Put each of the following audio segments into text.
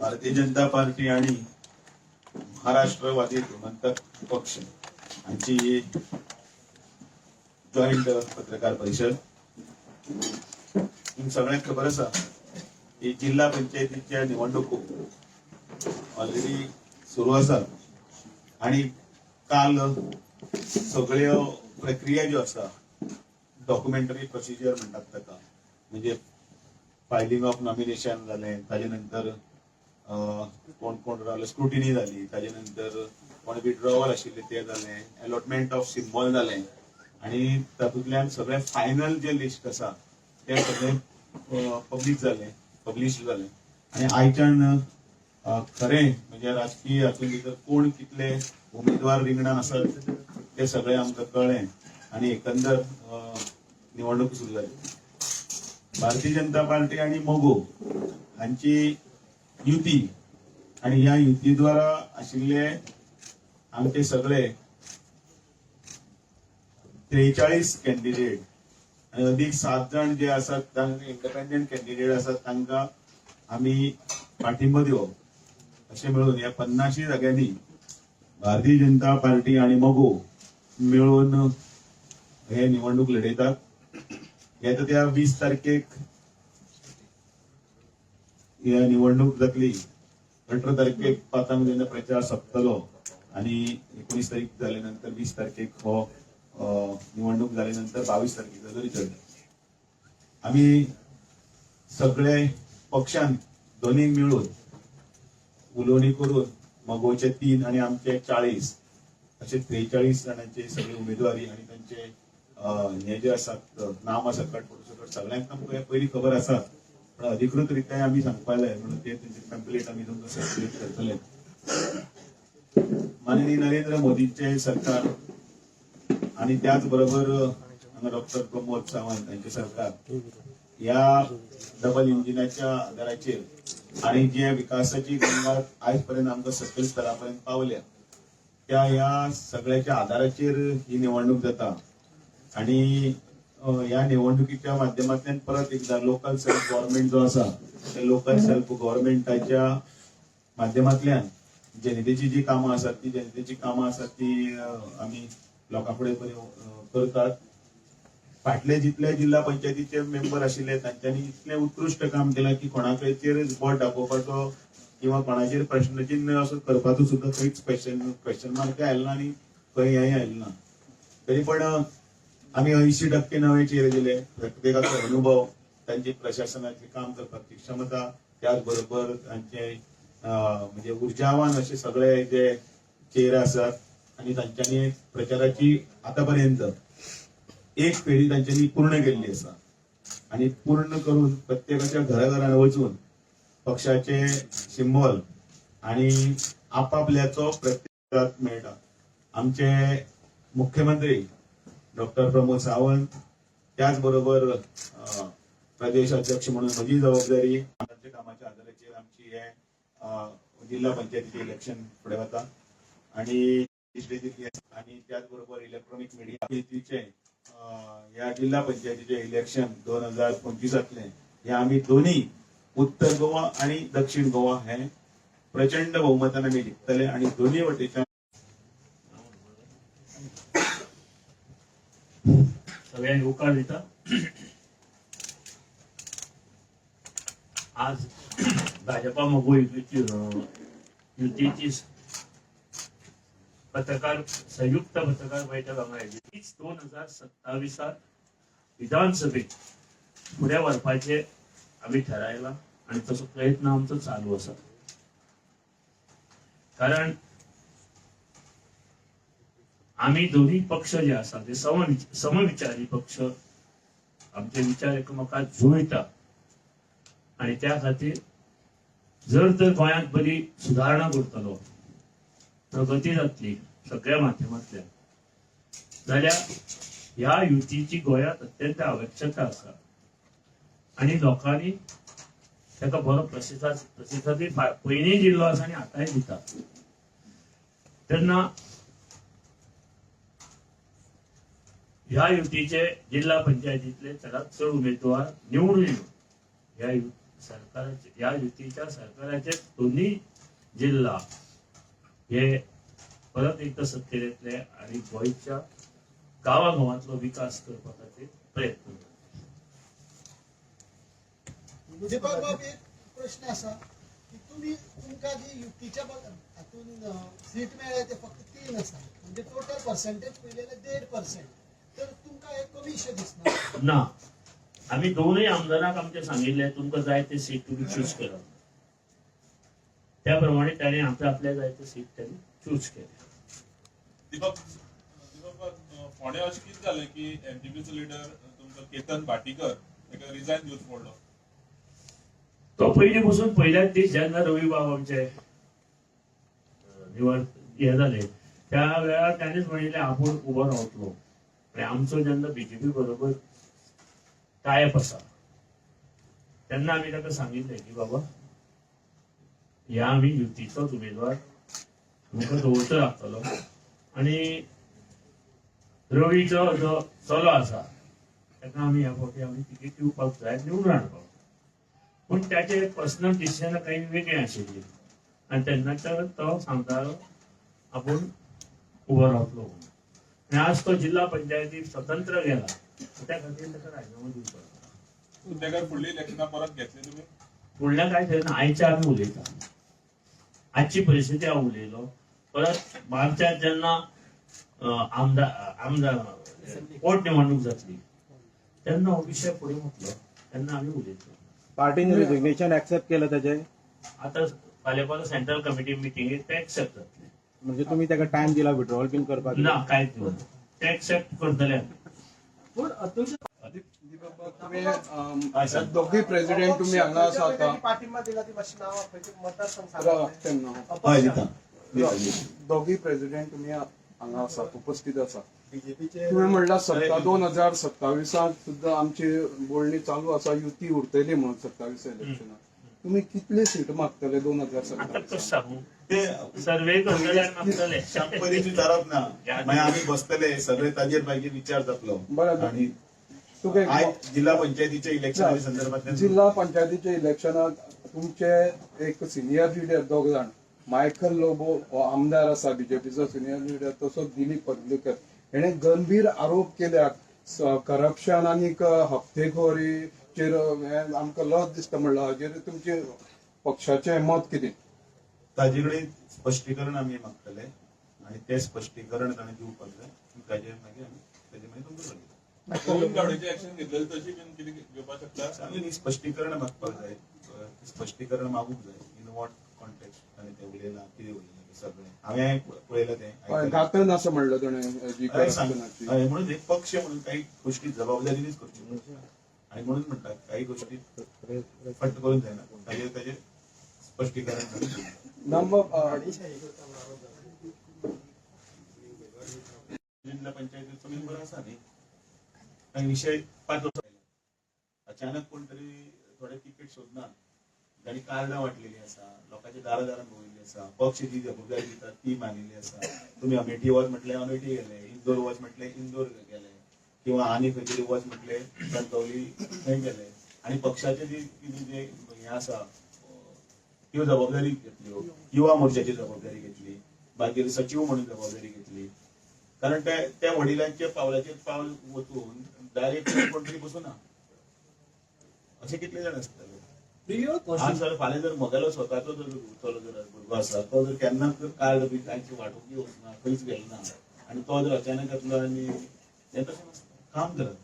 Bharatiya Janata party आणि महाराष्ट्रवादी गोमंतक पक्ष यांची जॉईंट पत्रकार परिषद. तुमकां सगळ्यांक खबर आसा की जिल्हा पंचायतीच्या निवडणुको ऑलरेडी सुरू आसात आणि काल सगळ्यो प्रक्रिया ज्यो आसा, डॉक्युमेंटरी प्रोसिजर म्हणटात ताका, म्हणजे फायलिंग ऑफ नॉमिनेशन जालें, ताजे नंतर कोण कोण रावले स्क्रुटिनी जाली, ताजे नंतर कोण विड्रॉवल आशिल्ले ते जालें, अलॉटमेंट ऑफ सिम्बॉल जालें आणि तातूंतल्यान सगळें फायनल जे लिस्ट आसा तें सगळें पब्लीक जालें, पब्लिश जालें. आणि आयच्यान खरें म्हणजे राजकीय हातूंत भितर कोण कितले उमेदवार रिंगणान आसात ते सगळें आमकां कळ्ळें आणि एकंदर निवडणूक सुरू जाली. भारतीय जनता पार्टी आणि मगो हांची युती आणि ह्या युती द्वारा आशिल्ले आमचे सगळे 43 कॅन्डिडेट आणि अधिक 7 जाण जे आसात तांकां इंडिपेंडंट कॅन्डिडेट आसात, तांकां आमी पाठिंबो दिवप अशें मेळून ह्या 50 जाग्यांनी भारतीय जनता पार्टी आणि मगो मेळून हे निवडणूक लढयतात. येता त्या 20 तारखेक ह्या निवडणूक जातली. 18 तारखेक 5 जेन्ना प्रचार सोंपतलो आणि 19 तारीख जाले नंतर 20 तारखेक हो निवडणूक जाले नंतर 22 तारखेक ताजो रिजल्ट. आमी सगळे पक्षान दोन्ही मिळून उलोवणी करून मगोचे 3 आणि आमचे 40 असे 43 जाणांचे सगळे उमेदवारी आणि तांचे हे जे आसात नामा सकट, फोटो सकट सगळ्यांक आमकां हे पयलीं खबर आसा, पण अधिकृत रित्या आमी सांगपाक जाय म्हणून ते तेंचे पॅम्पलेट आमी तुमकां सर्क्युलेट करतले. माननीय नरेंद्र मोदींचे सरकार आणि त्याच बरोबर हांगा डॉक्टर प्रमोद सावंत हांचे सरकार, ह्या डबल इंजिनाच्या आधाराचेर आणि जे विकासाची गंगा आयज पर्यंत आमकां सकयल स्तरा पर्यंत पावल्या, त्या ह्या सगळ्याच्या आधाराचेर ही निवडणूक जाता. आणि ह्या निवडणुकीच्या माध्यमांतल्यान परत एकदा लोकल सेल्फ गव्हर्नमेंट जो आसा, त्या लोकल सेल्फ गव्हर्नमेंटाच्या माध्यमांतल्यान जनतेची जी कामां आसात ती जनतेची कामां आसात ती आमी लोकां फुडें बरी करतात. फाटले जितले जिल्हा पंचायतीचे मेंबर आशिल्ले तांच्यांनी इतलें उत्कृश्ट काम केलां की कोणाचेर बोट दाखोवपाचो किंवा कोणाचेर प्रश्नचिन्ह असो करपाचो सुद्दां खंयच क्वेश्चन क्वेश्चन मार्क आयलो ना आनी खंय हेंय आयलें ना. तरी पण आमी 80% नवे चेहरे दिले. प्रत्येकाचो अनुभव, तांची प्रशासनाची काम करपाची क्षमता, त्याच बरोबर तांचे म्हणजे ऊर्जावान असे सगळे जे चेहरे आसात आणि तांच्यांनी प्रचाराची आतापर्यंत एक फेरी तांच्यांनी पूर्ण केल्ली आसा आणि पूर्ण करून प्रत्येकाच्या घराघरान वचून पक्षाचे सिंबॉल आणि आपापल्याचो प्रत्येकाक मेळटा. आमचे मुख्यमंत्री डॉक्टर प्रमोद सावंत, त्याच बरोबर प्रदेश अध्यक्ष म्हणून म्हजी जबाबदारी, आमच्या कामाच्या आधाराचेर आमची हे जिल्हा पंचायतीचे इलेक्शन फुडें वता आणि आणि त्याच बरोबर इलेक्ट्रॉनिक मिडिया ह्या जिल्हा पंचायतीचे इलेक्शन 2025तले हे आमी दोन्ही उत्तर गोवा आणि दक्षिण गोवा हे प्रचंड बहुमतान आमी जिखतले आणि दोन्ही वटेच्यान सगळ्यांक येवकार दिता. आज भाजपा मगो युतीची पत्रकार संयुक्त पत्रकार बैठक हांगा आयली. हीच 2027 विधानसभेत फुडें व्हरपाचें आमी थारायलां आनी तसो प्रयत्न आमचो चालू आसा. कारण आमी दोन्ही पक्ष जे आसा ते समविचारी पक्ष, आमचे विचार एकमेकाक जुळटा आनी त्या खातीर जर तर गोंयांत बरी सुदारणा करतलो, प्रगती जातली सगळ्या माध्यमांतल्यान, जाल्यार ह्या युतीची गोंयांत अत्यंत आवश्यकता आसा आनी लोकांनी ताका बरो प्रतिसादूय पयलींय दिल्लो आसा आनी आतांय दिता. तेन्ना ह्या युतीचे जिल्हा पंचायतीतले चडात चड उमेदवार निवडून येवन ह्या सरकाराचे ह्या युतीच्या सरकाराचे दोन्ही जिल्हा हे परत एकदा सत्तेर येतले आणि गोंयच्या गांवागांवांतलो विकास करपा खातीर प्रयत्न करतले. दीपक बाब, एक प्रश्न आसा की तुमी तुमकां जी युतीच्या हातून सीट मेळ्ळ्या ते फक्त 3 आसा, म्हणजे टोटल पर्सेंटेज पळयले जाल्यार 1.5%, तर तुमकां हे कमीशें दिसना? ना, आमी दोनूय आमदारांक आमचे सांगिल्लें तुमकां जाय ते सीट तुमी चूज करात. त्या प्रमाणे ताणें आमकां आपल्या जाय ते सीट ताणें चूज केलें. दीपक दीपक, फोंड्या अशें कितें जालें की एमजीपीचो लिडर तुमचो केतन भाटीकर ताका रिजायन दिवचो पडलो? तो पयलीं पसून पयल्याच दीस जेन्ना रवी बाब आमचे निवड हे जाले त्या वेळार ताणेच म्हणिल्लें आपूण उबो रावतलो. आनी आमचो जेन्ना बीजेपी बरोबर टायप आसा तेन्ना आमी ताका सांगिल्लें की बाबा ह्या आमी युतीचोच उमेदवार तुमकां दवरचो लागतलो आनी रवीचो जो चलो आसा ताका आमी ह्या फावटी आमी तिकेट दिवपाक जाय, निवडून हाडपाक जाय. पूण त्याचे पर्सनल डिसिजन काही वेगळें आशिल्लें आनी तेन्नाच्यान तो सांगतालो आपूण उबो रावतलो म्हणून. आनी आज तो जिल्हा पंचायतीक स्वतंत्र गेला, त्या खातीर ताका राजिनामो दिवचो पडला. ताका फुडली इलेक्शनां परत घेतली तुमी? फुडल्या काय जायना, आयच्या आमी उलयता, आजची परिस्थिती हांव उलयलो. परत मार्चात जेन्ना आमदार आमदार पोटनिवडणूक जातली तेन्ना हो विशय फुडें वतलो, तेन्ना आमी उलयतलो. पार्टीन रेजिग्नेशन एक्सेप्ट केलं त्याचे? आता फाल्यां परत सेंट्रल कमिटी मिटिंगेक ते एक्सेप्ट जातले. म्हणजे तुम्ही ताका टायम दिला विड्रॉल बीन करपाक? ना, कांयच दिवना, ते एक्सेप्ट करतले आमी. पूण अतुल तुम्ही दोघी प्रेसिडेंट तुम्ही हांगा आसा आतां. पाठिंबा दिला ती मातशी नांवां खंयचे मतदारसंघ? राव, तेन्ना. हय, दिता दिता दिता. दोघी प्रेसिडेंट तुम्ही हांगा आसात, उपस्थित आसा. बीजेपीचे तुम्ही म्हणला सत्ता 2027 सुद्धा आमची बोलणी चालू आसा, युती उरतली म्हणून 27 इलेक्शनात तुम्ही कितले सीट मागतले दोन हजार आता कसं सत्तावीस सांगू, ते सर्वे करतले आनी मागतले. पयलीं विचारप ना, मागीर आमी बसतले सगळे ताजेर मागीर विचार जातलो. बरें. आणि तुका आयज जिल्हा पंचायतीच्या इलेक्शना संदर्भात जिल्हा पंचायतीच्या इलेक्शनात तुमचे एक सिनियर लिडर दोग जाण, मायकल लोबो हो आमदार आसा बीजेपीचो सिनियर लिडर, तसोच दिलीप पदलकर हेणे गंभीर आरोप केल्या करप्शन आनी हप्तेखोरीचेर. हें आमकां लज दिसता म्हणलां, हाजेर तुमचे पक्षाचें मत कितें? ताजे कडेन स्पश्टीकरण आमी मागतले आणि ते स्पश्टीकरण ताणें दिवपाक जाय. ताजेर मागीर आमी ताजे मागीर तुमकां कळयतले. गोविंद गावडेचे एक्शन घेतलेले तशी बीन कितें घेवपाक शकता? सांगलें न्ही, स्पश्टीकरण मागपाक जाय, स्पश्टीकरण मागूंक जाय. इन what context ताणें तें उलयलां, कितें उलयलां तें सगळें हांवें पळयलां तें हय, आयकलां. घातन असं म्हणलं ताणें जी हय, सांग. करप्शनाची. हय, म्हणून एक पक्ष म्हणून काही गोष्टी जबाबदारीनेच करच्यो पडटा आणि म्हणून म्हणटा काही गोष्टी फट करून जायना, ताजेर ताजेर स्पश्टीकरण ताणें दिवंक जाय. नंबर जिल्हा पंचायतीचो मेंबर आसा न्ही, काही विशय 5 वर्सां पयले. अचानक कोण तरी थोडे तिकीट सोदना, जाणी कार्डां वाटलेली आसा, लोकांच्या दारा दारान भोंविल्ली आसा, पक्ष जी जबाबदारी दिता ती मानिल्ली आसा. तुमी अमेठी वच म्हटलें अमेठी गेले, इंदोर वच म्हटलें इंदोर गेले, किंवा आनी खंय तरी वच म्हटलें कणकवली थंय गेले. आनी पक्षाचे जी कितें जे हें आसा त्यो जबाबदारी घेतल्यो, युवा मोर्चाची जबाबदारी घेतली, मागीर सचीव म्हणून जबाबदारी घेतली. कारण ते त्या वडिलांच्या पावलाचेर पावल वचून डायरेक्ट कोण तरी बसूना, अशे कितले जाण आसतले? आज जर फाल्यां जर म्हगेलो स्वताचो जर चलो जर भुरगो आसा, तो जर केन्नाच जर कार्ड बी कांयच वांटूंक वचना, खंयच गेलो ना, आनी तो जर अचानक येतलो आनी हें तशें नासता. काम करात,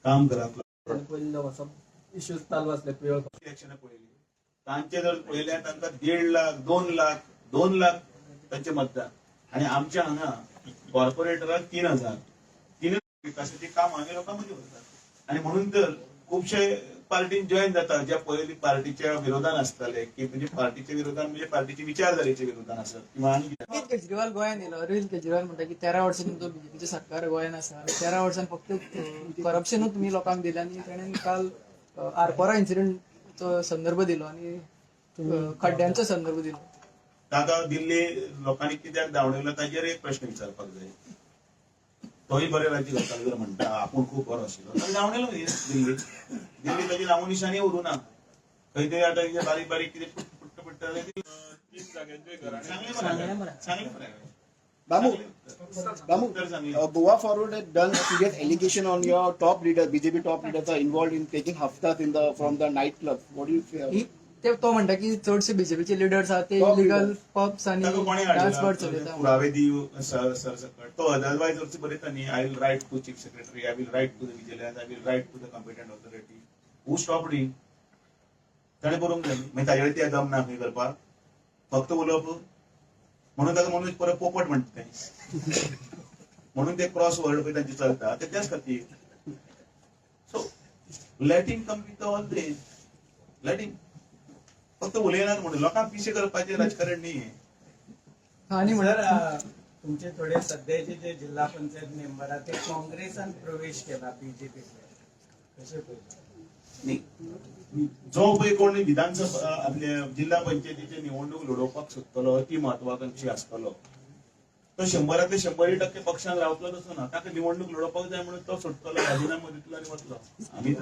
काम करात. इश्यूज चालू असले प्रियोळ इलेक्शनां पळयली, तांचे जर पळयल्यार तांकां 1.5 लाख, 2 लाख, 2 लाख तांचे मतदान आणि आमच्या हांगा कॉर्पोरेटराक 3,000. तीन विकासाची कामां आमी लोकां मदीं व्हरतात आणि म्हणून तर खुबशे पार्टीन जॉईन जाता ज्या पयलीं पार्टीच्या विरोधान आसताले, की म्हणजे पार्टीच्या विरोधान म्हणजे पार्टीच्या विचारधारेच्या विरोधान आसत किंवा आनी कितें. अरविंद केजरीवाल गोंयांत येयलो. अरविंद केजरीवाल म्हणटा की 13 वर्सां तुमचो बीजेपीचें सरकार गोंयांत आसा आनी 13 वर्सां फक्त करप्शनूच तुमी लोकांक दिलें. आनी ताणें काल आरपोरा इन्सिडंटचो संदर्भ दिलो आनी खड्ड्यांचो संदर्भ दिलो. ताका दिल्ली लोकांनी कित्याक धांवडयलो ताचेर एक प्रश्न विचारपाक जाय. तोय बरे राज्य करता जर म्हणटा आपूण खूब बरो आशिल्लो, ताका धांवडयलो न्ही दिल्ली. दिल्ली ताची नामोनिशानी उरूं ना. खंय तरी आतां कितें बारीक बारीक कितें पुट्ट पुट्ट जालें. तीन जाग्यांचे घराणे सांगलें मरे, सांगलें मरे. Bamu, Bamu, उत्तर सांगलें. Goa Forward had done serious allegation on your top leader, BJP top leaders are involved in taking haftas in the from the nightclub. What do you feel? ही ते तो म्हणटा की चडशे बीजेपीचे लिडर्स आहा ते Top illegal leaders. Pubs आणि ताका कोणी डान्स बार हाडला चलयता. पुरावे दी सरसकट तो अदरवायज अर्ज बरयता न्ही, I will write to chief secretary, I will write to the vigilance, I will write to the competent authority. Who stop him? ताणें बरोवंक जाय न्ही. मागीर ताजे कडेन ते दम ना खंय करपाक, फक्त उलोवप म्हणून ताका मनोज परत पोपट म्हणटा ते, म्हणून ते क्रॉस वर्ड पळय तांचे चलता ते त्याच खातीर. So let him come with all they, let him. फक्त उलयनात म्हणून लोकांक पिशे करपाचें राजकारण न्ही हें. आणि सर, म्हणटा तुमचे थोडे सध्याचे जे जिल्हा पंचायत मेंबर आहात ते काँग्रेसान प्रवेश केला बीजेपी, कशें पळयता? न्ही, जो पळय कोण विधानसभा आपल्या जिल्हा पंचायतीची निवडणूक लढोवपाक सोदतलो, ती महत्वाकांक्षी आसतलो, तो 100रांतले 100% पक्षान रावतलो तसो ना. ताका निवडणूक लढोवपाक जाय म्हणून तो सोडटलो, राजिनामो दितलो आनी वतलो. आमी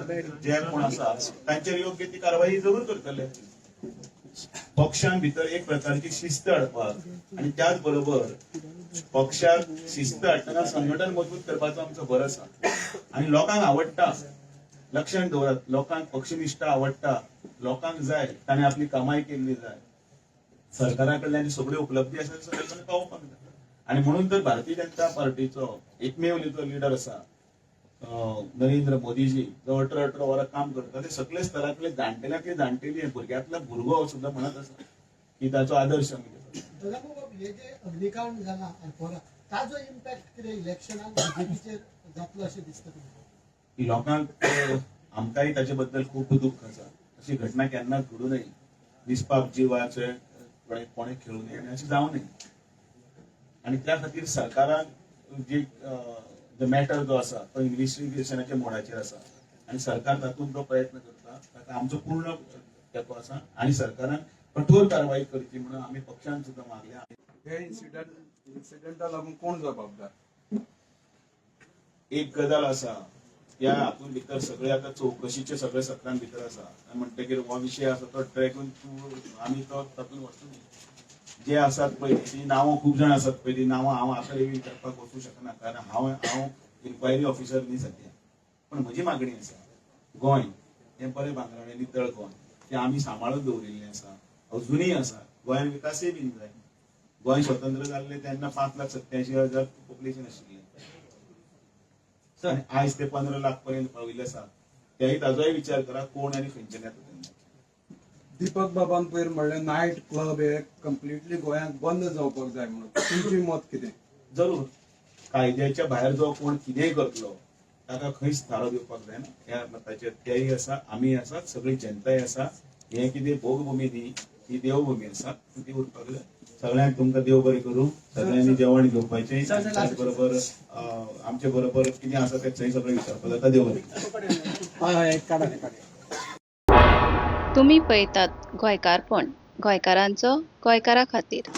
जे कोण आसा तांचेर योग्य ती कारवाई जरूर करतले. पक्षान भितर एक प्रकारची शिस्त हाडपाक आनी त्याच बरोबर पक्षाक शिस्त हाडटना संघटन मजबूत करपाचो आमचो भर आसा आनी लोकांक आवडटा. लक्षात दवरात, लोकांक पक्षनिष्ठा आवडटा, लोकांक जाय ताणें आपली कामाय केल्ली जाय, सरकारा कडल्यान सगळ्यो उपलब्धी आसा त्यो सगळे पावोवपाक जाय. आनी म्हणून तर भारतीय जनता पार्टीचो एकमेव जो लिडर आसा नरेंद्र मोदीजी, जो 18-18 वरां काम करता, ते सगळे स्तरांतले जाणटेल्यांतले जाणटेली, भुरग्यांतलो भुरगो सुद्दां म्हणत आसा की ताचो आदर्श आमी घेतला. दामू बाब, हे जे अग्निकांड जाला आरपोरा, ताजो इम्पॅक्ट कितें इलेक्शनाक बीजेपीचेर जातलो अशें दिसता तुमकां? लोकांक आमकांय ताचे बद्दल खूब दुख्ख आसा. अशी घटना केन्नाच घडूं नये, निष्पाप जिवाचे कोणें खेळूं नये आनी अशें जावं नये. आनी त्या खातीर सरकारान जी मॅटर जो आसा तो इन्व्हेस्टिगेशनाच्या मोडाचेर आसा आनी सरकार तातूंत जो प्रयत्न करता ताका आमचो पूर्ण तेंको आसा आनी सरकारान कठोर कारवाई करची म्हणून आमी पक्षान सुद्दां मागल्या. हे इन्सिडंटा लागून कोण जबाबदार? एक गजाल आसा, ह्या हातूंत भितर सगळे आतां चवकशीचे सगळे सत्रां भितर आसा. आनी म्हणटकीर हो विशय आसा तो ट्रॅकून तूं आमी तो तातूंत वचूं न्ही. जे आसात पळय ती नांवां खूब जाण आसात पळय, ती नांवां हांव आतां रिवील करपाक वचूं शकना, कारण हांव हांव इन्क्वायरी ऑफिसर न्ही सद्या. पण म्हजी मागणी आसा, गोंय हें बरें भांगराळें नितळ गोंय तें आमी सांबाळून दवरिल्लें आसा, अजुनूय आसा. गोंयान विकासय बीन जाय. गोंय स्वतंत्र जाल्लें तेन्ना 5,87,000 पॉप्युलेशन आशिल्लें आनी आयज ते 15 लाख पर्यंत पाविल्ले आसा. तेय ताजोय विचार करा कोण आनी खंयच्यान येता तेन्ना. दीपक बाबान पयर म्हणलें नायट क्लब हे कंप्लिटली गोंयांत बंद जावपाक जाय म्हणून, तुमची मत कितें? जरूर कायद्याच्या भायर जो कोण कितेंय करतलो ताका खंयच थारो दिवपाक जायना. ह्या मताचेर तेय आसा, आमीय आसा, सगळी जनताय आसा. हें कितें भोगभूमी न्ही, ही देवभूमी आसा, ती उरपाक जाय. सगळ्यांक तुमकां देव बरें करूं. सगळ्यांनी जेवण घेवपाचें, त्याच बरोबर आमचे बरोबर कितें आसा तें थंय सगळें विचारपाक जाता. देव बरें करूं. हय हय, काडा काडा. तुमी पळयतात गोंयकारपण, गोंयकारांचो गोंयकारा खातीर.